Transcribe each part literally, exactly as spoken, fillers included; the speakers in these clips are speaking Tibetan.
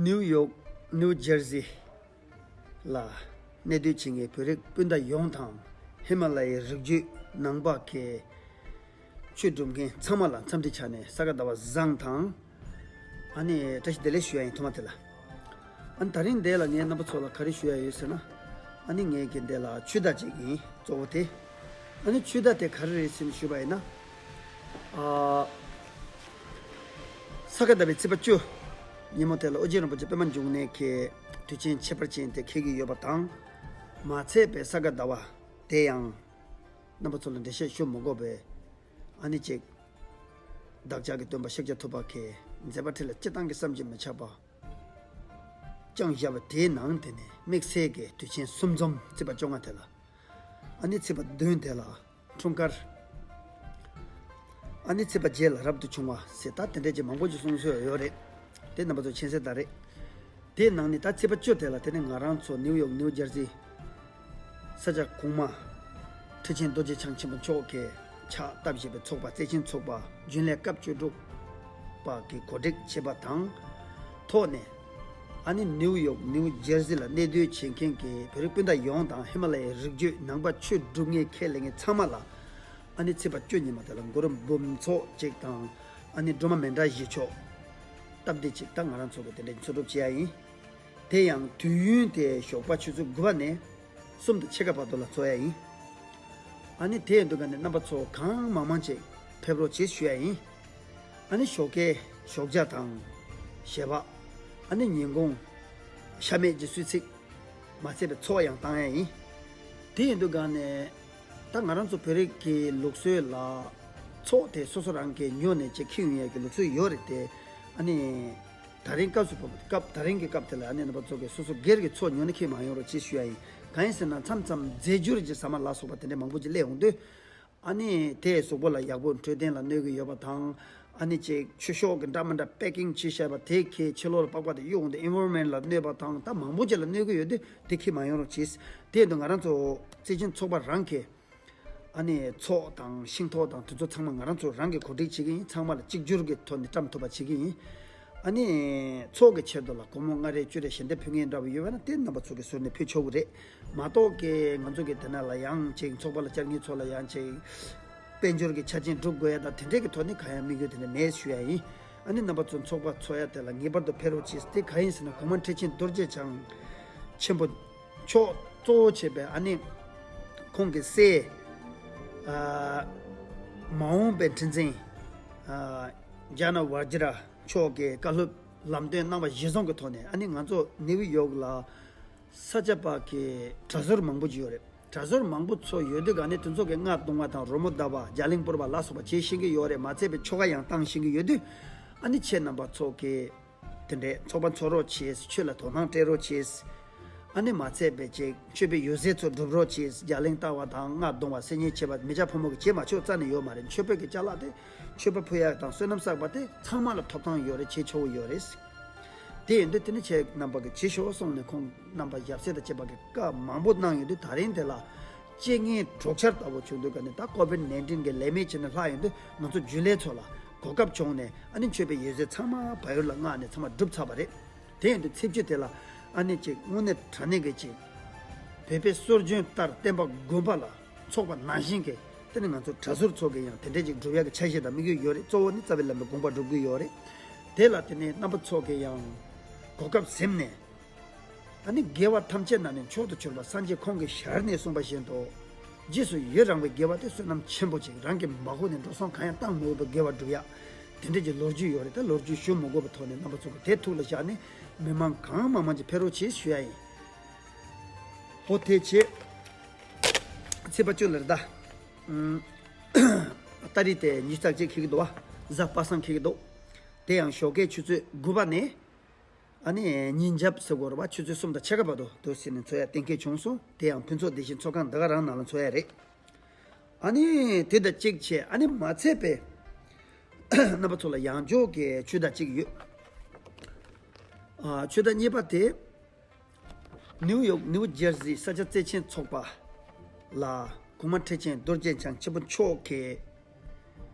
ནིའུ་ཡོག་ནིའུ་ཇར་ཟི་ལ་གནས་སྡོད་བྱེད་མཁན་བོད་རིགས་སྤུན་ཟླ་ཡོངས་དང་། ཧི་མ་ལ་ཡའི་རི་རྒྱུད་ནང་པ་གི་ཆོས་སྒྲུབ་མཁན་ཚང་མ་ལ་འཚམས་འདྲི་བྱས་ནས་ས་ག་ཟླ་བ་བཟང་དང་། ཨ་ནི་བཀྲ་ཤིས་བདེ་ལེགས་ཞུ་ཡ་ཡིན། ཐོག་མ་དེ་ལ། ཨ་ནི་དེ་རིང་འདི་ལ་ངས་རྣམ་པ་ཚོ་ལ་ག་རེ་ཞུ་ཡ་ཡོད་ཟེར་ན། ཨ་ནི་ངས་ཀྱི་འདི་ལ་ཆོས་བརྡ་ཅིག་ཡིན། གཙོ་བོ་དེ། ཨ་ནི་ཆོས་བརྡ་དེ་ག་རེ་རེད་ཟེར་ནས་ཞུས་པ་ཡིན་ན། ཨ། ས་ག་ཟླ་བའི་ཚེས་པ་བཅུ་ཉིན་མོ་དེ་ལ་ཨོ་རྒྱན་རིན་པོ་ཆེ་པད་མ་འབྱུང་གནས་ཀྱི་དུས་ཆེན་ཁྱད་པར་ཅན་དེ་འཁེལ་གྱི་ཡོད་པ་དང་། མ་ཚད་པའི་ས་ག་ཟླ་བ་དེ་ཡང་རྣམ་པ་ཚོ་ལ་འགྲེལ་བཤད་ཞུ་མི་དགོས་པའི་ཨ་ནི་ཅིག་བདག་ཅག་གི་སྟོན་པ་ཤཱཀྱ་ཐུབ་པ་གི་མཛད་པ་འཕྲིན་ལས་སྤྱི་བཏང་གི་བསམ་གྱིས་མི་ཁྱབ་པ་བཅངས་བཞག་པ་དེའི་ནང་དེ་ནས་དམིགས་བསལ་གྱི་དུས་ཆེན་གསུམ་འཛོམས་ཚེས་པ་བཅོ་ལྔ་དེ་ལ། ཨ་ནི་ཚེས་པ་བདུན་དེ་ལ་འཁྲུངས་སྐར། ཨ་ནི་ཚེས་པ་བརྒྱད་ལ་རབ་ཏུ་བྱུང་བ་ཟེར། ད་དེ་འདྲས་ཀྱི་མང་པོ་ཅིག་གསུང་སྲོལ་ཡོད་རེད། དེ་རྣམ་པ་ཚོ་མཁྱེན་གསལ་ལྟར་རེད། དེའི་ནང་ནས་ད་ཚེས་པ་བཅུ་དེ་ལ་དེ་ནས་ང་རང་ཚོ་ནིའུ་ཡོག་ནིའུ་ཇར་ཟི་ས་ཆ་གོང་མ་ཁྲི་ཆེན་རྡོ་རྗེ་འཆང་ཆེན་པོ་མཆོག་གིས་ཕྱག་བཏབ་བཞིན་པའི་ཚོགས་པ་བརྩེ་ཆེན་ཚོགས་པ་རྒྱུན་ལས་སྐབས་བཅུ་དྲུག་པ་གིས་གོ་སྒྲིག་བྱས་པ་དང་ཐོག་ནས། ཨ་ནི་ནིའུ་ཡོག་ནིའུ་ཇར་ཟི་ལ་གནས་སྡོད་བྱེད་མཁན་གྱི་བོད་རིགས་སྤུན་ཟླ་ཡོངས་དང་། ཧི་མ་ལ་ཡའི་རི་རྒྱུད་ནང་པ་ཆོས་སྒྲུབ་མཁན་ཁས་ལེན་མཁན་ཚང་མ་ལ། ཨ་ནི་ཚེས་པ་བཅུ་ཉིན་མོ་དེ་ལ་གུ་རུ་འབུམ་ཚོགས་གཅིག་དང་། ཨ་ནི་སྒྲོལ་མ་མཎྜལ་བཞེས་ཆོག་སྟབས་བདེ་གཅིག་ད་ང་རང་ཚོ་གི་དེ་འདྲའི་འཚོགས་སྒྲུབ་བྱེད་ཡ་ཡིན། དེ་ཡང་དུས་ཡུན་དེ་ཞོགས་པ་ཆུ་ཚོད་དགུ་པ་ནས་གསུམ་དང་ཕྱེད་ཀ་བར་དུ་ལ་འཚོགས་ཡ་ཡིན། ཨ་ནི་དེ་ཡིན་དུས་ག་ནས་རྣམ་པ་ཚོ་གང་མང་མང་ཅིག་ཕེབས་རོགས་བྱེད་ཞུ་ཡ་ཡིན། ཨ་ནི་ཞོགས་ཀའི་ཞོགས་ཇ་དང་ཞལ་འབག་ཨ་ནི་ཉིན་གུང་ཤ་མེད་ཀྱི་གསོལ་ཚིགས། མ་ཚད་པའི་འཚོ་བ་ཡང་བཏང་ཡ་ཡིན། དེ་ཡིན་དུས་ག་ནས་ད་ང་རང་ཚོ་བོད་རིགས་ཀྱི་ལུགས་སྲོལ་ལ་ཚོགས་དེ་སོ་སོ་རང་གིས་ཉོས་ནས་ཅིག་འཁྱེར་ཡོང་ཡ་གི་ལུགས་སྲོལ་ཡོད་རེད་དེ། ཨ་ནི་ད་རིང་སྐབས་སུ་བབ་སྐབས་ད་རིང་གི་སྐབས་དེ་ལ་ཨ་ནི་རྣམ་པ་ཚོ་གིས་སོ་སོ་སྒེར་གྱི་ཚོགས་ཉོས་ནས་འཁྱེར་མ་ཡོང་རོགས་ཅེས་ཞུ་ཡ་ཡིན། གང་ཡིན་ཟེར་ན་མཚམས་མཚམས་རྫས་འགྱུར་གྱི་ཟ་མ་ལ་སོགས་པ་དེ་འདྲའི་མང་པོ་ཅིག་སླེབས་འོང་དུས། ཨ་ནི་དེས་གཟུགས་པོ་ལ་ཡག་པོ་འཕྲོད་བསྟེན་ལ་གནོད་ཀྱི་ཡོད་པ་དང་། ཨ་ནི་ཅིག་ཆུ་ཤོག་གི་འདྲ་མི་འདྲ་པེ་ཀིང་བྱས་བཞག་པ་དེ་ཁྱེད་ཕྱི་ལོགས་ལ་པགས་པ་དེ་གཡུག་འོང་དུས་ཨེན་ཝའི་རོན་མེན་ཊི་ལ་གནོད་པ་དང་ད་མང་པོ་ཅིག་ལ་གནོད་ཀྱི་ཡོད་དུས་དེ་འཁྱེར་མ་ཡོང་རོགས་གྱིས། དེ་ཡིན་དུས་ང་རང་ཚོ་བརྩེ་ཆེན་ཚོགས་པ་རང་གིས་ཨ་ནི་ཚོགས་དང་ཤིང་ཐོག་དང་དེ་ཚོ་ཚང་མ་ང་རང་ཚོ་རང་གིས་གོ་སྒྲིག་བྱེད་ཀྱི་ཡིན། ཚང་མ་ལ་གཅིག་གྱུར་གྱི་ཐོག་ནས་བཀྲམ་ཐུབ་པ་བྱེད་ཀྱི་ཡིན། ཨ་ནི་ཚོགས་ཀྱི་ཆེད་དུ་ལ་སྒོར་མོ་ལྔ་རེ་བཅུ་རེ་ཞལ་འདེབས་ཕུལ་མཁན་འདྲ་བོ་ཡོད་པ་ན་དེ་རྣམ་པ་ཚོ་གིས་ཟུར་ནས་ཕུལ་ཆོག་གི་རེད། མ་གཏོགས་ཀྱི་ང་ཚོ་གི་དེ་ན་ལ་ཡང་ཅིག་ཚོགས་པ་ལ་བཅར་མཁན་ཚོ་ལ་ཡང་ཅིག་དཔལ་འབྱོར་གྱི་ཆ་རྐྱེན་སྒྲུབ་དགོས་ཡ་དང་དེ་འདྲས་ཀྱི་ཐོག་ནས་གང་ཡང་དམིགས་ཡུལ་དེ་འདྲ་མེད་ཞུ་ཡ་ཡིན། ཨ་ནི་རྣམ་པ་ཚོ་ཚོགས་པ་འཚོགས་ཡ་དེ་ལ་ངེས་པར་དུ་ཕེབས་རོགས་གྱིས། དེ་གང་ཡིན་ཟེར་ན་གོང་མ་ཁྲི་ཆེན་རྡོ་རྗེ་འཆང་ཆེན་པོ་མཆོག་གཙོ་བོ་བྱས་པའི་ཨ་ནི་ཁོང་གི་སྲས་ཨ་མ་འོངས་པའི་ཁྲི་འཛིན་ཨ་ཇ་ན་ཝ་ཇི་ར་མཆོག་གིས་བཀའ་སློབ་ལམ་སྟོན་གནང་བ་གཞིར་བཟུང་གི་ཐོག་ནས་ཨ་ནི་ང་ཚོ་ནིའུ་ཡོག་ལ་ས་ཆ་པ་གི་གྲྭ་ཟུར་མང་པོ་ཅིག་ཡོད་རེད། གྲྭ་ཟུར་མང་པོ་ཚོ་ཡོད་དུས་ག་ནས་དེ་ཚོ་གི་རྔ་བརྡུང་བ་དང་རོལ་མོ་བརྡབ་པ་རྒྱ་གླིང་ཕུར་པ་ལ་སོགས་པ་བྱེད་ཤེས་ཀྱི་ཡོད་རེད། མ་ཚད་པའི་ཆོ་ག་ཡང་བཏང་ཤེས་ཀྱི་ཡོད་དུས་ཨ་ནི་ཁྱེད་རྣམ་པ་ཚོ་གི་དེ་འདྲའི་ཚོགས་པ་འཚོགས་རོགས་བྱེད། ཆོས་ལ་དོ་སྣང་སྤྲད་རོགས་བྱེད། ཨ་ནི་མ་ཚད་པའི་ཅིག་མཆོད་པའི་འོད་ཟེར་ཚོ་སྒྲུབ་རོགས་བྱེད། རྒྱ་གླིང་ལྟ་བ་དང་རྔ་བརྡུང་བ་སེམས་ཉིད་བྱེད་པ་མི་སྐྱ་ཕོ་མོ་གི་བྱེད་མ་ཆོག་རྩ་ནས་ཡོད་མ་རེད། མཆོད་པའི་གི་ཅ་ལག་དེ་མཆོད་པ་ཕུལ་ཡག་དང་བསོད་ནམས་བསགས་པ་དེ་ཚང་མ་ལ་ཐོབ་ཐང་ཡོད་རེད། བྱེད་ཆོག་གི་ཡོད་རེད། དེ་ཡིན་དུས་དེ་ནི་ཁྱེད་རྣམ་པ་གིས་བྱེད་ཤོག་གསུངས་ནས་ཁོང་རྣམ་པ་ཞབས་སེ་དང་བཅས་པ་གིས་བཀའ་མང་པོ་གནང་ཡོད་དུས་ད་རིང་དེ་ལ་རྐྱེན་ངན་གྲོགས་ཆར་ལྟ་བུ་བྱུང་དུས་ག་ནས་ད་ཀོ་བིད་ནའིན་ཊིན་གི་ལས་མེད་བྱས་ནས་ལྷག་ཡོང་དུས་ང་ཚོ་རྒྱུན་ལས་ཚོ་ལ་གོ་སྐབས་བྱུང་ནས་ཨ་ནི་མཆོད་པའི་འོད་ཟེར་ཚང་མ་བལ་ཡུལ་ལ་མངགས་ནས་ཚང་མ་གྲུབ་ཚར་བ་རེད། དེ་ཡིན་དུས་ཚེས་བཅུ་དེ་ལ་ཨ་ནི་ཅིག་དངོས་གནས་དྲང་གནས་ཀྱི་ཅིག་བོད་པའི་སྲོལ་རྒྱུན་ལྟར་བསྟན་པ་དགོན་པ་ལ་ཚོགས་པ་ནང་བཞིན་གྱི་དེ་ནི་ང་ཚོ་གྲྭ་ཟུར་ཚོ་གི་ཡང་དེ་འདྲས་ཅིག་སྒྲུབ་ཡག་གི་འཆར་གཞི་དང་དམིགས་ཡུལ་ཡོད་རེད། གཙོ་བོ་ནི་རྩ་བའི་བླ་མའི་དགོངས་པ་སྒྲུབ་དགོས་ཡོད་རེད། དེ་ལ་བརྟེན་ནས་རྣམ་པ་ཚོ་གི་ཡང་གོ་སྐབས་ཟིན་ནས་ཨ་ནི་དགེ་བ་ཐམས་ཅད་ནང་ནས་མཆོག་ཏུ་གྱུར་པ་སངས་རྒྱས་ཁོང་གི་ཞལ་ནས་གསུངས་པ་བཞིན་དུ་རྗེས་སུ་ཡི་རང་བའི་དགེ་བ་དེ་བསོད་ནམས་ཆེན་པོ་ཅིག་རང་གི་མ་གོ་ནས་འགྲོ་སོང་གང་ཡང་བཏང་མི་འོས་པའི་དགེ་བ་སྒྲུབ་ཡག་དེ་འདྲས་ཀྱི་ལོ་རྒྱུས་ཡོད་རེད། ད་ལོ་རྒྱུས་ཞུ་མི་དགོས་པའི་ཐོག་ནས་རྣམ་པ་ཚོ་གི་དེ་ཐུགས་ལ་བཞག་ནས་མི་མང་གང་མང་མང་ཅིག་ཕེབས་རོགས་བྱེད་ཞུ་ཡ་ཡིན། ཨོ་དེ་བྱས། ཚེས་པ་བཅུ་ལ་རེད་ད། ཨུམ། ཏ་རིག་དེ་ཉི་ཤུ་རྩ་གཅིག་འཁེལ་གྱི་འདུག་བ། གཟའ་པ་སངས་འཁེལ་གྱི་འདུག་དེ་ཡང་ཞོགས་ཀའི་ཆུ་ཚོད་དགུ་པ་ནས། ཨ་ནི་ཉིན་རྒྱབ་ཟེར་དགོས་རེད་བ། ཆུ་ཚོད་གསུམ་དང་ཕྱེད་ཀ་བར་དུ་འདུག་ཟེར་ནས་འཚོགས་ཡ་གཏན་འཁེལ་བྱུང་སོང་། དེ་ཡང་ཕུན་ཚོགས་བདེ་ཆེན་ཚོགས་ཁང་འདི་ག་རང་ནང་ལ་འཚོགས་ཡ་རེད། ཨ་ནི་དེ་དང་གཅིག་བྱས་ཨ་ནི་མ་ཚད་པའི་རྣམ་པ་ཚོ་ལ་ཡང་འཇོག་གི་ཆོས་བརྡ་གཅིག་ཡོད། ཨ། ཆོས་བརྡ་གཉིས་པ་དེ། ནིའུ་ཡོག་ནིའུ་ཇར་ཟི་ས་ཆ་བརྩེ་ཆེན་ཚོགས་པ་ལ་གོང་མ་ཁྲི་ཆེན་རྡོ་རྗེ་འཆང་ཆེན་པོ་མཆོག་གིས་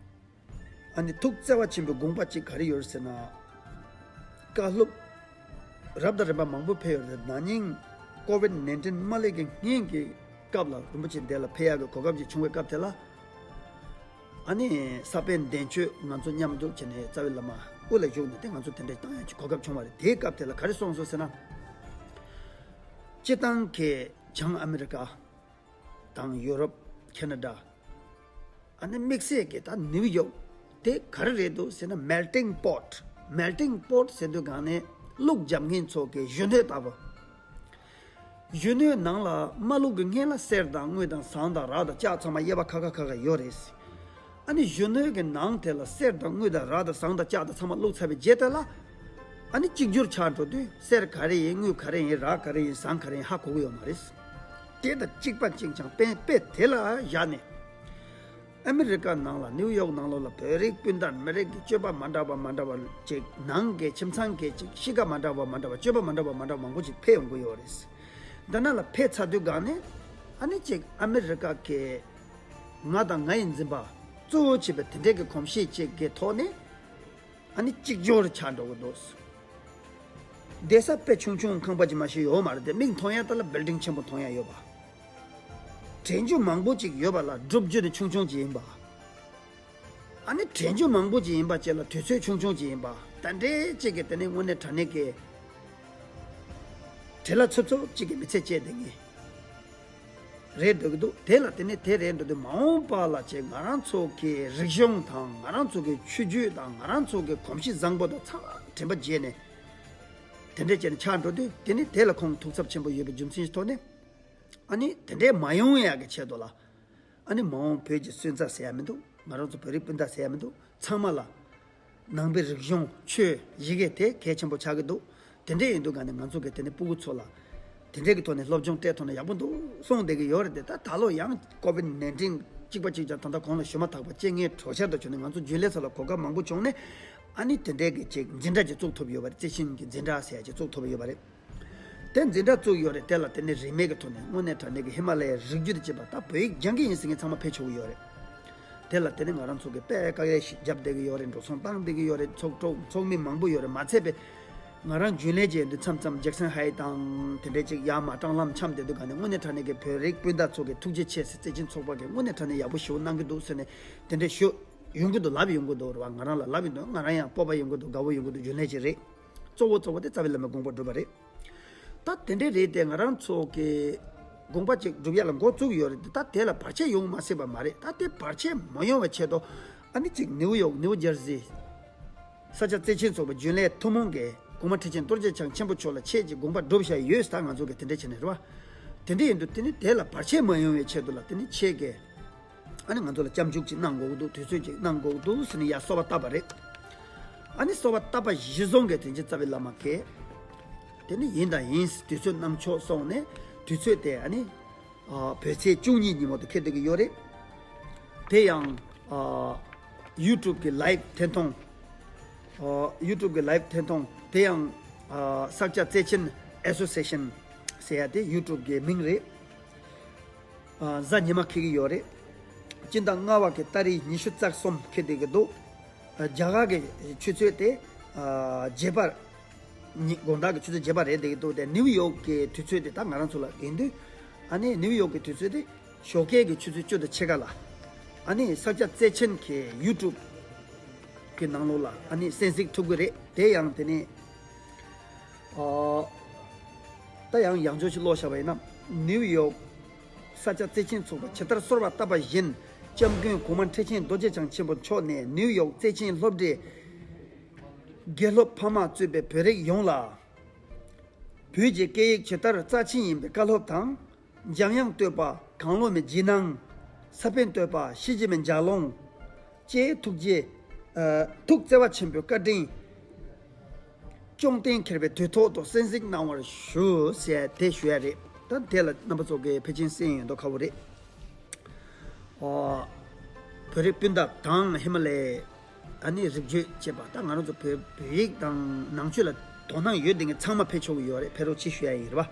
ཨ་ནི་ཐུགས་བརྩེ་བ་ཆེན་པོའི་དགོངས་པ་གཅིག་ག་རེ་ཡོད་ཟེར་ན། བཀའ་སློབ་ རབ་དང་རིམ་པ་མང་པོ་ཕེབས་ཡོད་རེད། ན་ནིང་ཀོ་ཝིད་ནའིན་ཊིན་མ་སླེབས་ཀྱི་སྔན་གྱི་སྐབས་ལ་རིན་པོ་ཆེ་འདི་ལ་ཕེབས་ཡག་གི་གོ་སྐབས་ཅིག་བྱུང་བའི་སྐབས་དེ་ལ། ཨ་ནི་ས་པཎ་གདན་ཆོས་ང་ཚོ་མཉམ་དུ་བྱས་ནས་རྩ་བའི་བླ་མ་དབུ་ལ་བཞུགས་ནས་དེ་ང་ཚོ་དེ་འདྲ་བཏང་ཡག་གི་གོ་སྐབས་བྱུང་བ་རེད། དེའི་སྐབས་དེ་ལ་ག་རེ་གསུངས་སོང་ཟེར་ན། སྤྱིར་བཏང་གི་བྱང་ཨ་མི་རི་ཀ་དང་ཡུ་རོབ། ཁེ་ན་ཌ། ཨ་ནི་དམིགས་བསལ་གྱི་ད་ནིའུ་ཡོག་དེ་ག་རེ་རེད་འདུག་ཟེར་ན། མེལ་ཊིང་པོ་ཊི། མེལ་ཊིང་པོ་ཊི་ཟེར་དུས་སྒང་ནས་བླུགས་རྒྱབ་མཁན་ཚོ་གི་གཞོན་ནུ་ལྟ་བུ། གཞོན་ནུའི་ནང་ལ་མ་བླུགས་ཀྱི་སྔན་ལ་གསེར་དང་དངུལ་དང་ཟངས་དང་རག་དང་ལྕགས་ཚང་མ་དབྱེ་བ་ཁ་ཁ་ཁ་ཁ་ཡོད་རེད། ཨ་ནི་གཞོན་ནུ་གི་ནང་དེ་ལ་གསེར་དང་དངུལ་དང་རག་དང་ཟངས་དང་ལྕགས་དང་ཚང་མ་བླུགས་ཚར་བའི་རྗེས་དེ་ལ། ཨ་ནི་གཅིག་གྱུར་ཆགས་འགྲོ་དུས་གསེར་ག་རེ་ཡིན། དངུལ་ག་རེ་ཡིན། རག་ག་རེ་ཡིན། ཟངས་ག་རེ་ཡིན། ཧ་གོ་གི་ཡོད་མ་རེད། དེ་དང་གཅིག་པ་གཅིག་རྐྱང་དཔེ་དཔེ་དེ་ལ་བཞག་ནས། ཨ་མི་རི་ཀ་ནང་ལ་ནིའུ་ཡོག་ནང་ལོགས་ལ་བོད་རིགས་སྤུན་ཟླ་མི་རིགས་ཀྱི་སྤྱོད་པ་མ་འདྲ་བ་མ་འདྲ་བ་ཅིག་ནང་གི་ཁྱིམ་ཚང་གི་ཅིག་གཤིས་ཀ་མ་འདྲ་བ་མ་འདྲ་བ། སྤྱོད་པ་མ་འདྲ་བ་མ་འདྲ་བ་མང་པོ་ཅིག་ཕེབས་ཡོང་གི་ཡོད་རེད། འདི་ན་ལ་ཕེབས་ཚར་དུས་སྒང་ནས་ཨ་ནི་ཅིག་ཨ་མི་རི་ཀ་གི་ང་དང་ང་ཡི་འཛིན་པ་གཙོ་བོ་བྱས་པའི་དེ་འདྲའི་གི་གོམས་གཤིས་ཅིག་གི་ཐོག་ནས། ཨ་ནི་གཅིག་ཅོར་ཆགས་འགྲོ་གི་འདུག་བསྡད་ས་དཔེ་ཆུང་ཆུང་ཁང་པ་ཅིག་མ་ཞིག་ཡོད་མ་རེད་དེ། མིག་མཐོང་ཡ་ད་ལ་བིལ་ཌིང་ཆེན་པོ་མཐོང་ཡ་ཡོད་པ། དྲན་རྒྱུ་མང་པོ་ཅིག་ཡོད་པ་ལ་སྒྲུབ་རྒྱུ་ནི་ཆུང་ཆུང་ཅིག་ཡིན་པ། ཨ་ནི་དྲན་རྒྱུ་མང་པོ་ཅིག་ཡིན་པ་བཅས་ལ་དུས་ཚོད་ཆུང་ཆུང་ཅིག་ཡིན་པ། ད་འདྲའི་ཅིག་གི་དེ་ནི་དངོས་གནས་དྲང་གནས་ཀྱི་བྲེལ་བ་འཚུབ་འཚུབ་ཅིག་གི་མི་ཚེ་སྐྱེལ་བསྡད་ངེས། རེད་འགྲོ་གི་འདུག་དེ་ལ་དེ་ནས་དེ་རེད་འགྲོ་དུས་མ་འོངས་པ་ལ་ཅིག་ང་རང་ཚོ་གི་རིག་གཞུང་དང་ང་རང་ཚོ་གི་ཆོས་བརྒྱུད་དང་ང་རང་ཚོ་གི་གོམས་གཤིས་བཟང་པོ་དང་ཚང་མ་དྲན་པ་བརྗེད་ནས། དེ་འདྲས་བྱས་ནས་ཆགས་འགྲོ་དུས་དེ་ནི་དེ་ལ་ཁོང་ཐུགས་འཚབ་ཆེན་པོ་ཡོད་པའི་རྒྱུ་མཚན་ཞིག་ཐོག་ནས། ཨ་ནི་དེ་འདྲས་མ་ཡོང་ཡག་གི་ཆེད་དུ་ལ། ཨ་ནི་མ་འོངས་བོད་ཀྱི་སོན་རྩ་ཟེར་ཡ་མི་འདུག་ང་རང་ཚོ་བོད་རིགས་སྤུན་ཟླ་ཟེར་ཡ་མི་འདུག་ཚང་མ་ལ། ནང་པའི་རིག་གཞུང་ཆོས་ཡི་གེ་དེ་གལ་ཆེན་པོ་ཆགས་ཀྱི་འདུག་དེ་འདྲས་ཡིན་དུས་ག་ནས་ང་ཚོ་གི་དེ་ནས་སྤུ་གུ་ཚོ་ལ། དེ་འདྲས་ཀྱི་ཐོག་ནས་སློབ་སྦྱོང་སྤྲད་ཐུབ་ན་ཡག་པོ་འདུག་གསུངས་བསྡད་ཀྱི་ཡོད་རེད་དེ། ད་ད་ལོ་ཡང་ཀོ་ཝིད་ནའིན་ཊིན་གཅིག་པ་གཅིག་རྐྱང་ད་ལྟ་གོང་ལ་ཞུ་མ་ཐག་པ་རྐྱེན་ངན་གྲོགས་ཤར་དུ་བྱུང་ནས་ང་ཚོ་རྒྱུན་ལས་ཚོ་ལ་གོ་སྐབས་མང་པོ་བྱུང་ནས། ཨ་ནི་དེ་འདྲས་ཀྱི་ཅིག་འཛིན་གྲྭ་ཅིག་བཙུགས་ཐུབ་ཡོད་པ་རེད། རྩེ་ཆེན་གྱི་འཛིན་གྲྭ་ཟེར་ཡ་ཅིག་བཙུགས་ཐུབ་ཡོད་པ་རེད། དེ་འཛིན་གྲྭ་བཙུགས་ཡོད་རེད། དེ་ལ་དེ་ནས་རིན་མེད་ཀྱི་ཐོག་ནས་དངོས་གནས་དྲང་གནས་ཀྱི་ཧི་མ་ལ་ཡའི་རི་རྒྱུད་དུ་བྱས་པ་ད་བོད་ཡིག་སྦྱང་གི་ཡིན་ཟེར་མཁན་ཚང་མ་ཕེབས་ཆོག་གི་ཡོད་རེད། དེ་ལ་དེ་ནས་ང་རང་ཚོ་གི་དཔེ་དཀའ་ལས་ཤིག་བརྒྱབ་བསྡད་ཀྱི་ཡོད་རེད། འགྲོ་སོང་བཏང་བསྡད་ཀྱི་ཡོད་རེད། ཚོགས་གྲོགས་ཚོགས་མི་མང་པོ་ཡོད་རེད། མ་ཚད་པའི་ང་རང་རྒྱུན་ལས་བྱས་དུས་མཚམས་མཚམས་ཇེག་སན་ཧའེ་དང་དེ་འདྲའི་ཅིག་ཡར་མར་སྲང་ལམ་འཁྱམས་བསྡད་དུས་ག་ནས་དངོས་གནས་དྲང་གནས་ཀྱི་བོད་རིགས་སྤུན་ཟླ་ཚོ་གི་ཐུགས་རྗེ་ཆེ་ཟེར། རྩེ་ཆེན་ཚོགས་པ་གི་དངོས་གནས་དྲང་གནས་ཡག་པོ་ཞེ་པོ་གནང་གི་འདུག་ཟེར་ནས་དེ་འདྲའི་ཞུ་ཡོང་གི་འདུག་ལབ་ཡོང་གི་འདུག་རེད་བ། ང་རང་ལ་ལབ་ཡོང་འདུག་ང་རང་ཡང་སྤོབས་པ་ཡོང་གི་འདུག་དགའ་བོ་ཡོང་གི་འདུག་རྒྱུན་ལས་ཅིག་རེད། གཙོ་བོ་གཙོ་བོ་དེ་རྩ་བའི་བླ་མའི་དགོངས་པ་སྒྲུབ་པ་རེད། ད་དེ་འདྲས་རེད་དེ། ང་རང་ཚོ་གི་དགོངས་པ་ཅིག་སྒྲུབ་ཡ་ལ་འགོ་བཙུགས་ཡོད་རེད་དེ། ད་དེ་ལ་བར་ཆད་ཡོང་མ་སྲིད་པ་མ་རེད། ད་དེ་བར་ཆད་མ་ཡོང་བའི་ཆེད་དུ་ཨ་ནི་ཅིག་ནིའུ་ཡོག་ནིའུ་ཇར་སི་ས་སྐྱ་རྩེ་ཆེན་ཚོགས་པའི་རྒྱུན་ལས་ཐུན་མོང་གི་གོང་མ་ཁྲི་ཆེན་རྡོ་རྗེ་འཆང་ཆེན་པོ་མཆོག་ལ་ཆེད་ཀྱི་དགོངས་པ་སྒྲུབ་བཞག་ཡོད། ད་ང་ཚོ་གི་དེ་འདྲས་བྱས་ནས་རེད་བ། དེ་འདྲས་ཡིན་དུས་དེ་ནི་དེ་ལ་བར་ཆད་མ་ཡོང་བའི་ཆེད་དུ་ལ་དེ་ནི་ཆེད་ཀྱི། ཨ་ནི་ང་ཚོ་ལ་སྐྱབས་འཇུག་ཅིག་གནང་དགོས་ཀྱི་འདུག་དུས་ཚོད་ཅིག་གནང་དགོས་ཀྱི་འདུག་ཟེར་ནས་ཡར་གསོལ་བ་བཏབ་པ་རེད། ཨ་ནི་གསོལ་བ་བཏབ་པ་གཞིར་བཟུང་གི་དེ་ཕྱིན་རྩ་བའི་བླ་མ་གིས། དེ་ནི་ཡིན་དང་ཡིན། དུས་ཚོད་གནང་ཆོག་གསུངས་ནས་དུས་ཚོད་དེ་ཨ་ནི། ཨ། བོད་ཚེས་བཅུ་གཉིས་ཉིན་མོ་དེ་འཁེལ་བསྡད་ཀྱི་ཡོད་རེད། དེ་ཡང་། ཨ། ཡུ་ཊུབ་གི་ལའིབ་ཐད་གཏོང་། ཨ། ཡུ་ཊུབ་གི་ལའིབ་ཐད་གཏོང་དེ་ཡང་། ཨ། ས་སྐྱ་རྩེ་ཆེན་ཨེ་སོ་སི་ཨེ་ཤན་ཟེར་ཡ་དེ་ཡུ་ཊུབ་གི་མིང་རེད། ཨ། གཟའ་ཉི་མ་འཁེལ་གྱི་ཡོད་རེད། སྤྱི་ཟླ་ལྔ་པ་གི་ཏ་རིག་ཉི་ཤུ་རྩ་གསུམ་འཁེལ་བསྡད་ཀྱི་འདུག་ཨ། རྒྱ་གར་གྱི་ཆུ་ཚོད་དེ། ཨ། བརྒྱད་པ། ཉི། དགོང་དག་གི་ཆུ་ཚོད་བརྒྱད་པ་རེད་བསྡད་ཀྱི་འདུག་དེ་ནིའུ་ཡོག་གི་དུས་ཚོད་དེ་ད་ང་རང་ཚོ་ལ་ཡིན་དུས། ཨ་ནི་ནིའུ་ཡོག་གི་དུས་ཚོད་དེ་ཞོགས་ཀས་ཀྱི་ཆུ་ཚོད་བཅུ་དང་ཕྱེད་ཀ་ལ། ཨ་ནི་ས་སྐྱ་རྩེ་ཆེན་གྱི་ཡུ་ཊུབ་གི་ནང་ལོགས་ལ་ཨ་ནི་གསན་གཟིགས་ཐུབ་ཀྱི་རེད། དེ་ཡང་དེ་ནི། ཨ། ད་ཡང་ཡང་བསྐྱར་ཞིག་ཀློག་བཞག་པ་ཡིན་ན། ནིའུ་ཡོག་ས་སྐྱ་རྩེ་ཆེན་ཚོགས་པ་ཇི་ལྟར་གསོལ་བ་བཏབ་པ་བཞིན། སྐྱབས་མགོན་གོང་མ་ཁྲི་ཆེན་རྡོ་རྗེ་འཆང་ཆེན་པོ་མཆོག་ནས་ནིའུ་ཡོག་རྩེ་ཆེན་སློབ་གྲྭའི་དགེ་སློབ་ཕ་མ་གཙོས་པའི་བོད་རིགས་ཡོངས་ལ། བོད་ཀྱི་སྐད་ཡིག་ཇི་ལྟར་རྩ་ཆེན་ཡིན་པའི་བཀའ་སློབ་དང་། འཇམ་དབྱངས་བསྟོད་པ། གང་བློ་མའི་རྗེས་གནང་། ས་པཎ་བསྟོད་པ། ཤེས་བྱེད་མའི་ལྗགས་ལུང་བཅས་ཐུགས་རྗེ། ཨ། ཐུགས་བརྩེ་བ་ཆེན་པོའི་བཀའ་དྲིན་བསྐྱངས་གཏན་འཁེལ་བའི་དུས་ཐོག་ཏུ་གསན་གཟིགས་གནང་བར་ཞུ་ཟེར་དེ་ཞུ་ཡ་རེད། ད་དེ་ལ་རྣམ་པ་ཚོ་གིས་ཕལ་ཆེར་གསན་ཡོད་མདོག་ཁ་པོ་རེད། ཨ། བོད་རིགས་སྤུན་ཟླ་དང་ཧི་མ་ལ་ཡའི་ཨ་ནི་རིག་བྱེད་ཅེས་པ། ད་ང་རང་ཚོ་བོད་བོད་ཡིག་དང་ནང་ཆོས་ལ་དོ་སྣང་ཡོད་བསྡད་མཁན་ཚང་མ་ཕེབས་ཆོག་གི་ཡོད་རེད། ཕེབས་རོགས་གྱིས་ཞུ་ཡ་ཡིན་རེད་པ།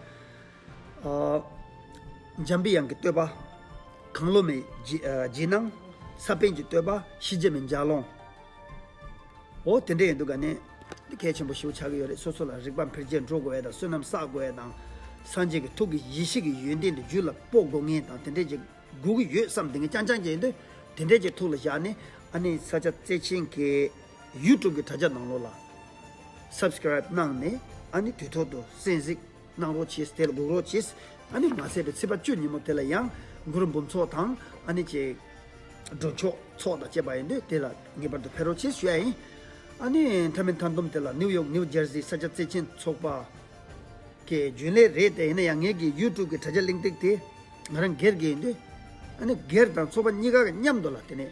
ཨ། འཇམ་པའི་དབྱངས་ཀྱི་བསྟོད་པ། གང་བློ་མའི་རྗེས། ཨ། རྗེས་གནང་། ས་པཎ་གྱི་བསྟོད་པ། ཤེས་བྱེད་མའི་ལྗགས་ལུང་། འོ་དེ་འདྲ་ཡིན་དུས་ག་ནས། གལ་ཆེན་པོ་ཞིག་ཆགས་ཀྱི་ཡོད་རེད། སོ་སོ་ལ་རིག་པ་འཕེལ་རྒྱས་འགྲོ་དགོས་ཡ་དང་བསོད་ནམས་བསགས་དགོས་ཡ་དང་། སངས་རྒྱས་ཀྱི་ཐུགས་ཀྱི་ཡེ་ཤེས་ཀྱི་ཡོན་ཏན་དེ་རྒྱུད་ལ་སྤོ་དགོས་ངེས་དང་དེ་འདྲས་ཅིག་དགོས་ཀྱི་ཡོད་བསམ་དེ་ངས་རྐྱང་རྐྱང་བྱས་ཡིན་དུས། དེ་འདྲས་ཅིག་ཐུགས་ལ་བཞག་ནས་ཨ་ནི་ས་སྐྱ་བརྩེ་ཆེན་གྱི་ཡུ་ཊུབ་ཀྱི་དྲ་རྒྱ་ནང་ལོགས་ལ་སབ་སི་ཀ་རའིབ་གནང་ནས་ཨ་ནི་དུས་ཐོག་ཏུ་གསན་གཟིགས་གནང་རོགས་བྱེད། དེ་ལ་སྒུག་རོགས་བྱེད། ཨ་ནི་མ་ཟད་པའི་ཚེས་པ་བཅུ་ཉིན་མོ་དེ་ལ་ཡང་གུ་རུ་འབུམ་ཚོགས་དང་ཨ་ནི་ཅིག་འགྲོ་མཆོག་ཚོགས་དང་བཅས་པ་ཡིན་དུས་དེ་ལ་ངེས་པར་དུ་ཕེབས་རོགས་བྱེད་ཞུ་ཡ་ཡིན། ཨ་ནི་མཐའ་མའི་མཐའ་སྡོམ་དེ་ལ་ནིའུ་ཡོག་ནིའུ་ཇར་སི་ས་སྐྱ་བརྩེ་ཆེན་ཚོགས་པ་གི་རྒྱུན་ལས་རེད། དེ་ཡིན་ན་ཡང་ངེད་ཀྱི་ཡུ་ཊུབ་ཀྱི་དྲ་རྒྱ་གླེང་སྟེགས་དེ་ང་རང་སྒེར་གྱི་ཡིན་དུས། ཨ་ནི་སྒེར་དང་ཚོགས་པ་གཉིས་ཀ་མཉམ་དུ་ལ་དེ་ནས་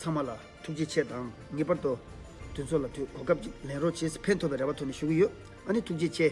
ཚང་མ་ལ་ཐུགས་རྗེ་ཆེ་དང་ངེས་པར་དུ་དུས་ཚོད་ལ་དུས་གོ་སྐབས་ཅིག་ལེན་རོགས་བྱེད། ཕན་ཐོགས་པའི་རེ་བ་ཐོག་ནས་ཞུ་གི་ཡོད། ཨ་ནི་ཐུགས་རྗེ་ཆེ།